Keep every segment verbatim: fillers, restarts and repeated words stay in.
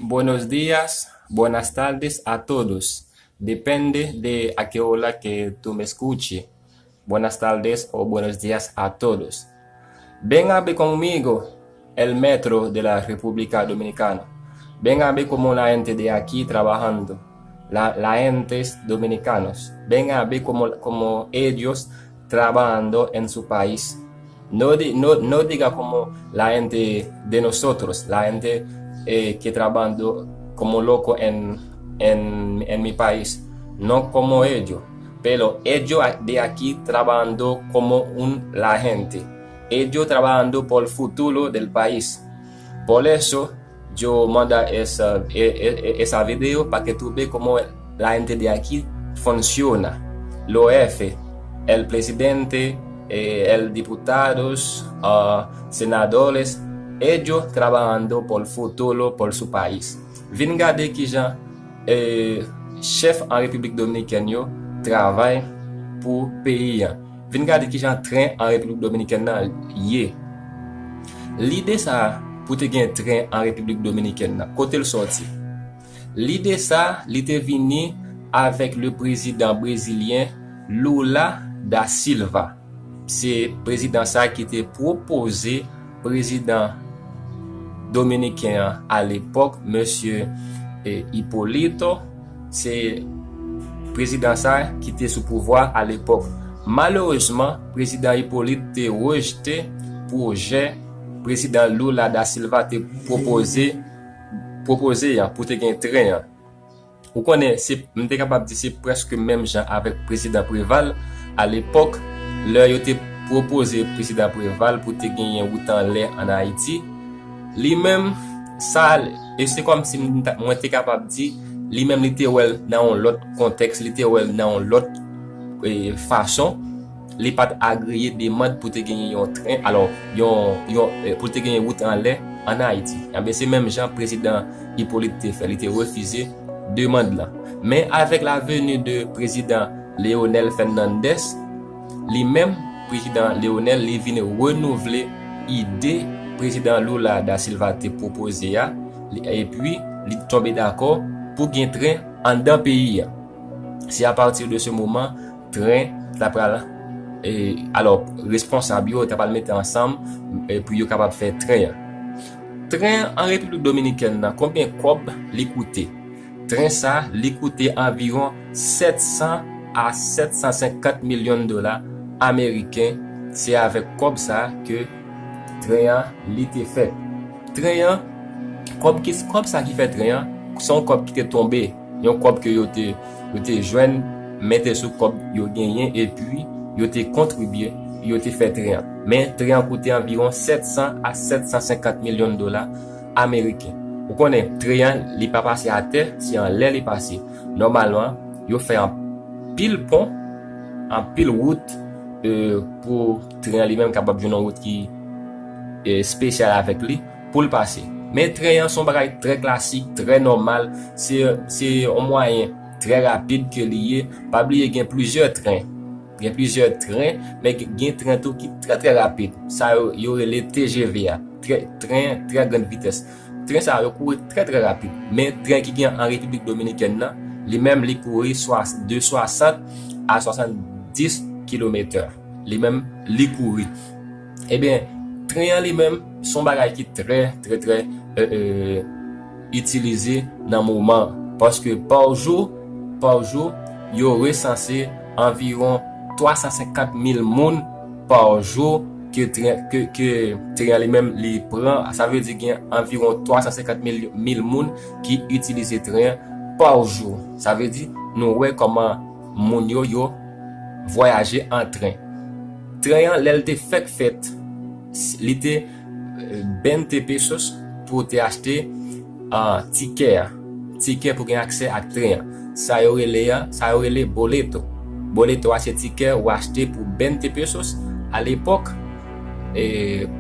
Buenos días, buenas tardes a todos. Depende de a qué hora que tú me escuche. Buenas tardes o buenos días a todos. Venga a ver conmigo el metro de la República Dominicana. Venga a ver cómo la gente de aquí trabajando. La, la gentes dominicanos. Venga a ver cómo, cómo ellos trabajando en su país. No, di- no, no diga como la gente de nosotros, la gente eh, que trabajando como loco en, en, en mi país, no como ellos, pero ellos a- de aquí trabajando como un la gente. Ellos trabajando por el futuro del país. Por eso, yo manda esa, e- e- e- esa video para que tú veas cómo la gente de aquí funciona. Lo F, el presidente, eh, el diputados, ah, senadores, ellos trabajando por futuro, por su país. Vin gade kijan eh, chèf an Repiblik Dominikèn yo travay pou peyi an. Vin gade kijan tren an Repiblik Dominikèn nan ye. Lide sa a pou te gen tren an Repiblik Dominikèn nan, kote l sòti? Lide sa a, li te vini avèk le prezidan brezilyen Lula da Silva. Se prezidan sa a ki te pwopoze prezidan dominiken an alepòk, mesye eh, Hipólito. Se prezidan sa a ki te sou pouvwa alepòk. Malerezman, prezidan Hipólito te rejte pwojè prezidan Lula da Silva te pwopoze pwopoze an pou te gen tren an. Ou konnen, se, m te kapab di se prèske menm jan avèk prezidan Preval alepòk, lè yo te pwopoze prezidan Preval pou te genyen wout anlè ann Ayiti. Li menm, sa, e se kòmsi m ta- mwen te kapab di, li menm li te wè l nan yon lòt kontèks, li te wè l nan yon lòt eh, fason, li pa t agriye demann pou te genyen yon tren, alò, yon, yon, eh, pou te genyen wout anlè ann Ayiti. Enben, se menm jan prezidan Hipólito te fè, li te refize demann lan. Men avèk la venue de prezidan Leonel Fernandez, li menm, prezidan Leonel, li vin renouvle ide prezidan Lula da Silva te pwopoze a, li- epi li tonbe dakò pou gen tren anndan peyi a. Se apati de se moman, tren ta pral, e, alò, responsab yo ta pral mete ansanm e pou yo kapab fè tren an. Tren an Repiblik Dominikèn nan, konbyen kòb li koute? Tren sa, li koute anviwon sèt san a sèt san senkant milyon dola ameriken. Se avèk kòb sa ke tren an, li te fèt. Tren an, kòb ki, kòb sa ki fè tren an, se yon kòb ki te tonbe, yon kòb ke yo te, yo te jwenn, mete sou kòb yo genyen, epi yo te kontribye, yo te fè tren an. Men tren an koute anviwon sèt san a sèt san senkant milyon dola ameriken. Ou konnen, tren an, li pa pase atè, se anlè li pase. Nòmalman, yo fè anpil pon, anpil wout, e, pou tren an li menm kapab jwenn yon wout ki, e, espesyal avèk li pou l pase. Men tren an se yon bagay trè klasik, trè nòmal, se, se yon mwayen trè rapid ke li ye. Pa bliye gen plizyè tren. Gen plizyè tren, men gen, gen tren tou ki trè, trè rapid. Sa yo, yo rele T G V a, trè, tren trè grann vitès. Tren sa yo kouri trè, trè rapid. Men tren ki gen an Repiblik Dominikèn nan, li menm li kouri swa- de swasant a swasanndis kilometè. Li menm, li kouri. Ebyen, tren an li menm, se yon bagay ki trè, trè, trè, e, e, itilize nan moman an. Paske pa jou, pa jou, yo resanse anviwon twa san senkant mil moun pa jou ke tren, ke, ke tren an li menm li pran. Sa vle di gen anviwon twa san senkant mil, mil moun ki itilize tren an pa jou. Sa vle di, nou wè kòman moun yo, yo vwayaje an tren. Tren an, lè l te fèk fèt, s- li te, e, vennde pesos pou te achte, a, tikè a. Tikè pou gen aksè ak tren an. Sa yo rele a, sa yo rele boleto. Boleto a se tikè ou achte pou vennde pesos alepòk, e,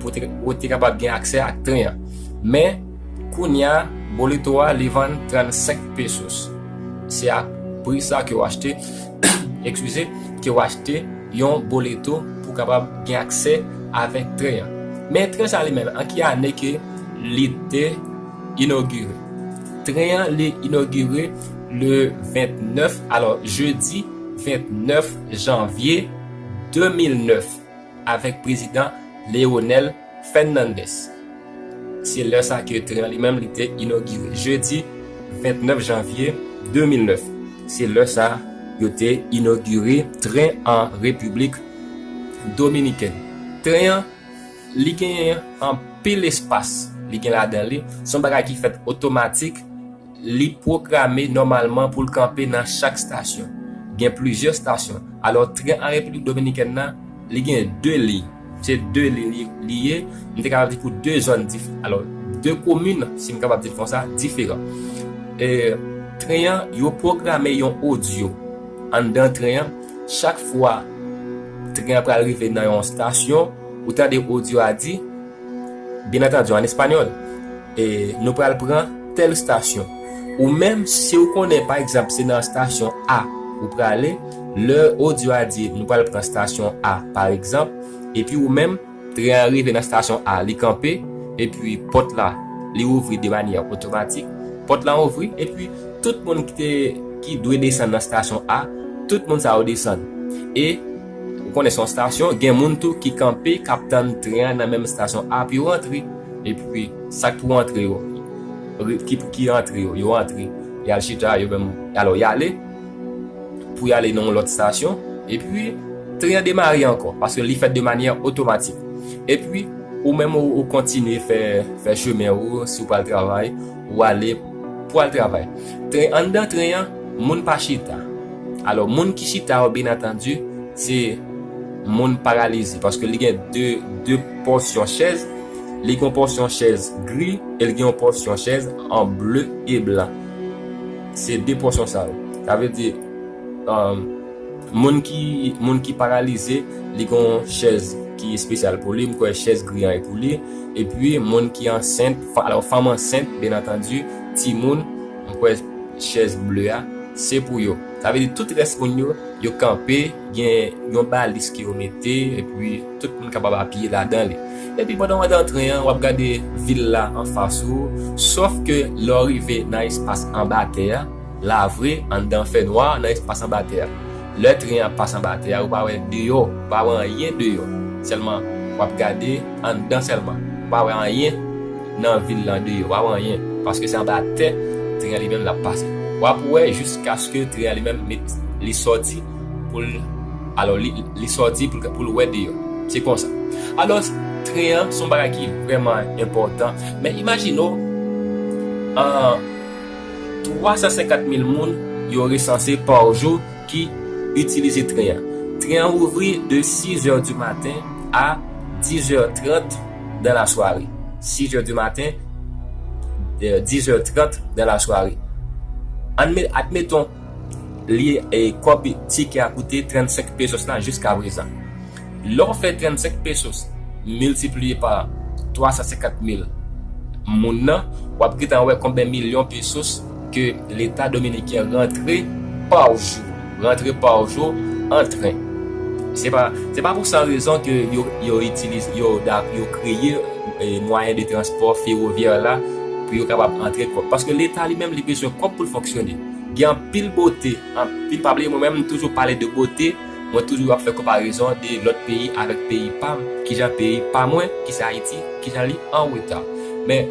pou te, ou te kapab gen aksè ak tren an. Men, kounye a, boleto a, li vann trannsenk pesos. Se a pri sa ke w achte, eskize, ke w achte yon boleto pou kapab gen aksè avèk tren an. Men tren sa li menm, an ki ane ke li te inogire? Tren an li inogire le vennèf, alò jedi vennèf janvye de mil nèf, avèk prezidan Leonel Fernandez. Se lè sa ke tren an li menm li te inogire, jedi vennèf janvye de mil nèf. Se lè sa yo te inogire tren an Repiblik Dominikèn. Tren an li gen anpil espas li gen ladan li. Se yon bagay ki fèt otomatik. Li pwograme nòmalman pou l kanpe nan chak estasyon. Gen plizyè estasyon. Alò, tren an Repiblik Dominikèn nan, li gen de liy. Se de liy li, li ye. M te kapab di pou de zòn dif-, alò, de komin, si m kapab di l konsa, diferan. E, tren an, yo pwograme yon odyo anndan tren an. Chak fwa tren an pral rive nan yon estasyon, ou tande odyo a di, byen antandi, an espanyòl, e, nou pral pran tèl estasyon. Ou menm, si w konnen, pa egzanp, se nan estasyon A ou prale, lè odyo a di nou pral pran estasyon A, pa egzanp, epi ou menm, tren an rive nan estasyon A, li kanpe, epi pòt la, li ouvri de manyè otomatik. Pòt la ouvri, epi tout moun ki te, ki dwe desann nan estasyon A, tout moun sa yo desann. E, ou konnen se yon estasyon, gen moun tou ki kanpe, k ap tann tren an nan menm estasyon A pou yo rantre. Epi, sa k pou rantre yo, re-, ki, ki rantre yo, yo rantre, y al chita, yo menm, alò, y ale, pou y ale nan yon lòt estasyon, epi tren an demare ankò, paske li fèt de manyè otomatik. Epi, ou menm ou, ou kontinye fè, fè chemen ou, si w pral travay, ou ale pou al travay. Tren, anndan tren an, moun pa chita. Alò, moun ki chita yo, byen antandi, se moun paralize, paske li gen de, de pòsyon chèz. Li gen yon pòsyon chèz gri e li gen yon pòsyon chèz an ble e blan. Se de pòsyon sa yo. Sa vle di, um, moun ki, moun ki paralize, li gen yon chèz ki espesyal pou li. M kwè chèz gri an e pou li. Epi, moun ki ansent, fa-, alò, fanm ansent, byen antandi, timoun, m kwè chèz ble a, se pou yo. Sa vle di, tout rès moun yo, yo kanpe, gen yon balis ke yo mete, epi tout moun kapab apiye ladan li. Epi pandan w anndan tren an, w ap gade vil la anfas ou, sòf ke lè w rive nan espas anba tè a, la vre, anndan fènwa, nan espas anba tè a. Lè tren an pase anba tè a, ou pa wè deyò, ou pa wè anyen deyò. Sèlman, w ap gade anndan sèlman. Ou pa wè anyen nan vil lan deyò, w pa wè anyen. Paske se anba tè, tren an li menm l ap pase. W ap wè jiskaske tren an li menm met, li sòti pou l, alò, li, li sòti pou l, pou l wè deyò. Se konsa. Alò, tren an, se yon bagay ki vrèman enpòtan. Men imajine w, an, twa san senkant mil moun yo resanse pa jou ki itilize tren an. Tren an ouvri de sis è di maten a dis è trant dan la sware. Sis è di maten, euh, dis è trant dan la sware. Adme-, admeton, li, e, kòb tikè a koute trannsenk pesos la jiska prezan. Lè w fè trannsenk pesos miltipliye pa twa san senkant mil moun nan, w ap gentan wè konbyen milyon pesos ke Leta dominiken rantre pa jou, rantre pa jou an tren. Se pa, se pa pou san rezon ke yo, yo itilize, yo, da-, yo kreye, e, mwayen de transpò fewovyè la pou yo kapab antre kòb. Paske Leta li menm, li bezwen kòb pou l fonksyone. Gen anpil bote, anpil, pa bliye, mwen menm, m toujou pale de bote, mwen toujou ap fè konparezon de lòt peyi avèk peyi pa m, kijan peyi pa mwen, ki se Ayiti, kijan li an reta. Men,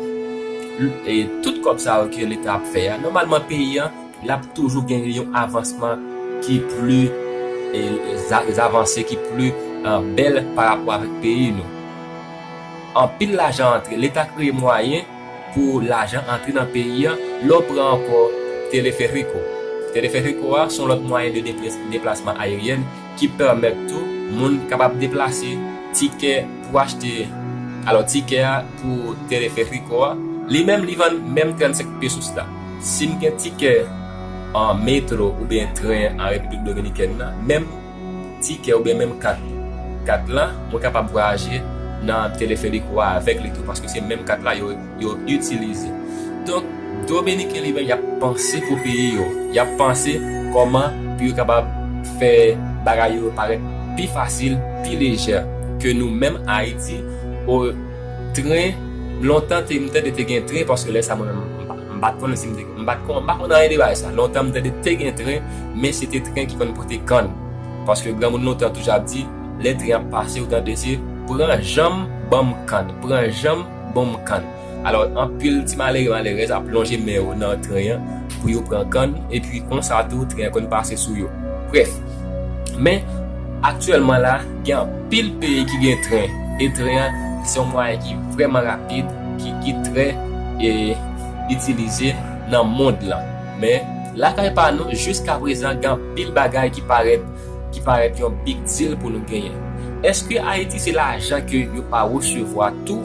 l-, e, tout kòb sa yo ke Leta ap fè a, nòmalman peyi an, l ap toujou gen yon avansman ki pli, e, za-, avanse, ki pli, e, bèl pa rapò avèk peyi nou. Anpil lajan antre, Leta kreye mwayen pou lajan antre nan peyi an, lè w pran ankò Teleferiko. Teleferiko a se yon lòt mwayen de deplas-, deplasman ayeryen ki pèmèt tou moun kapab deplase. Tikè pou achte, alò, tikè a pou Teleferiko a, li menm li vann menm trannsenk pesos la. Si m gen tikè an metro oubyen tren an Repiblik Dominikèn nan, menm tikè oubyen menm kat, kat la, mwen kapab vwayaje nan Teleferiko a avèk li tou, paske se menm kat la yo, yo itilize. Donk, Dominiken li menm, y ap panse pou peyi yo. Y ap panse kòman pou yo kapab fè bagay yo parèt pi fasil, pi lejè ke nou menm Ayiti. O, tren, lontan te, m tande te gen tren, paske lè sa mwen menm, m pa, m M pa t konn si m te, m pa t konn, m pa konn anyen de bagay sa. Lontan m tande te gen tren, men se te tren ki konn pote kann. Paske granmoun lontan toujou ap di, lè tren ap pase, ou tande se, pran janm, ban m kann, pran janm, ban m kann. Alò, anpil ti malere, malerèz ap lonje men yo nan tren an pou yo pran kann, epi konsa tou, tren an konn pase sou yo. Brèf, men, aktyèlman la, gen anpil peyi ki gen tren, e tren an, se yon mwayen ki vrèman rapid, ki, ki trè, e, itilize nan mond lan. Men, lakay pa nou, jiska prezan, gen anpil bagay ki parèt, ki parèt yon big deal pou nou genyen. Èske Ayiti se lajan ke yo pa resevwa tou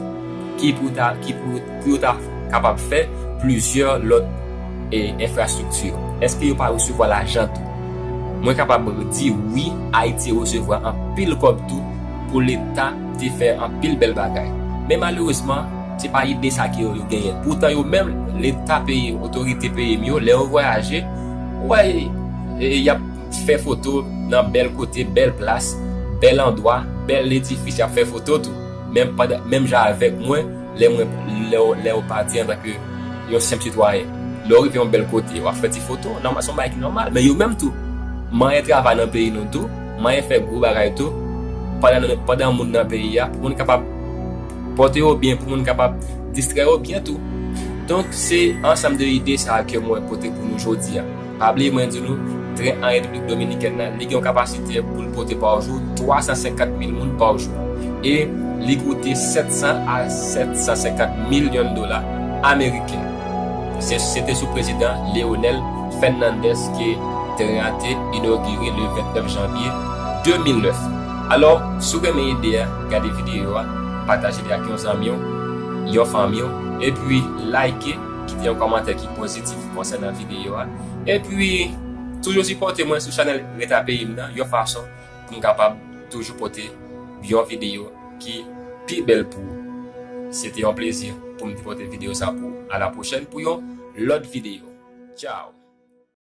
ki pou ta, ki pou, pou yo ta kapab fè plizyè lòt, e, enfrastrikti? Èske yo pa resevwa lajan tou? Mwen kapab di wi, Ayiti resevwa anpil kòb tou pou Leta te fè anpil bèl bagay. Men malerezman, se pa ide sa ke yo, yo genyen. Poutan yo menm, Leta peyi, otorite peyi m yo, lè yo vwayaje, ou wè, e, y ap fè foto nan bèl kote, bèl plas, bèl andwa, bèl edifis, y ap fè foto tou. Menm pandan, menm jan avèk mwen, lè mwen, lè w, lè w pati antanke yon senp sitwayen. Lè w rive yon bèl kote, w ap fè ti foto, nòmal, se yon bagay ki nòmal. Men yo menm tou, manyen travay nan peyi nou tou, manyen fè gwo bagay tou, pandan, pandan moun nan peyi a, pou moun kapab pòte yo byen, pou moun kapab distrè yo byen tou. Donk, se ansanm de ide sa a ke mwen pote pou nou jodi a. Pa bliye mwen di nou, tren an Repiblik Dominikèn nan, li gen yon kapasite pou l pote pa jou twa san senkant mil moun pa jou. E li koute sèt san a sèt san senkant milyon dola ameriken. Se, se te sou prezidan Leonel Fernandez ke tren an te inogire le vennèf janvye de mil nèf. Alò, si w renmen ide a, gade videyo a, pataje li ak yon zanmi w, yon fanmi w, epi like, kite yon kòmantè ki pozitif konsènan videyo a. Epi, toujou sipòte mwen sou chanèl Reta Peyi m nan, yon fason pou m kapab toujou pote yon videyo ki pi bèl pou ou. Se te yon plezi pou m te pote videyo sa pou ou. A la pwochèn pou yon lòt videyo. Tchao!